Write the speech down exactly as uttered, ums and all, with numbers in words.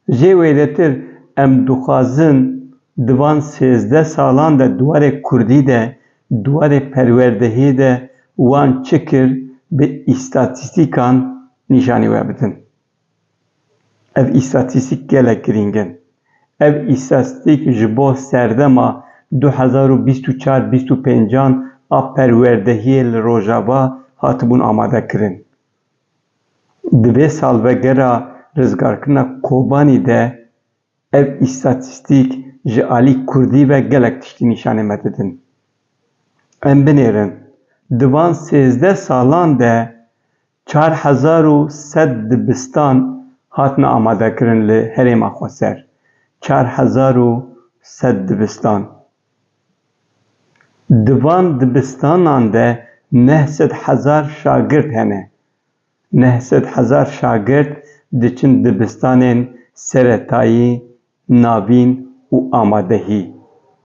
Jê wêdetir em dixwazin di van sêzdeh salan de di warê kurdî de, di warê perwerdehiyê de wan çi kir bi îstatîstîkan nîşanî we bidin. Ev îstatîstîk gelek girîng in. Ev îstatîstîk ji bo serdema du hezar û bîst û çar bîst û pêncan a perwerdehiyê li Rojava hatibûn amade kirin. Di vê salvegera rizgarkirina Kobanî de ev îstatîstîk ji alî kurdî ve gelek tiştî nîşanê me didin. Em binêrin, di van sêzdeh salan de çar hezar û sed dibistan hatine amadekirin li herêma xweser. Çar hezar û sed dibistan. Di van dibistanan de neh sed hezar şagirt hene. Neh sed hezar şagirt diçin dibistanên seretayî, navîn û amadehî.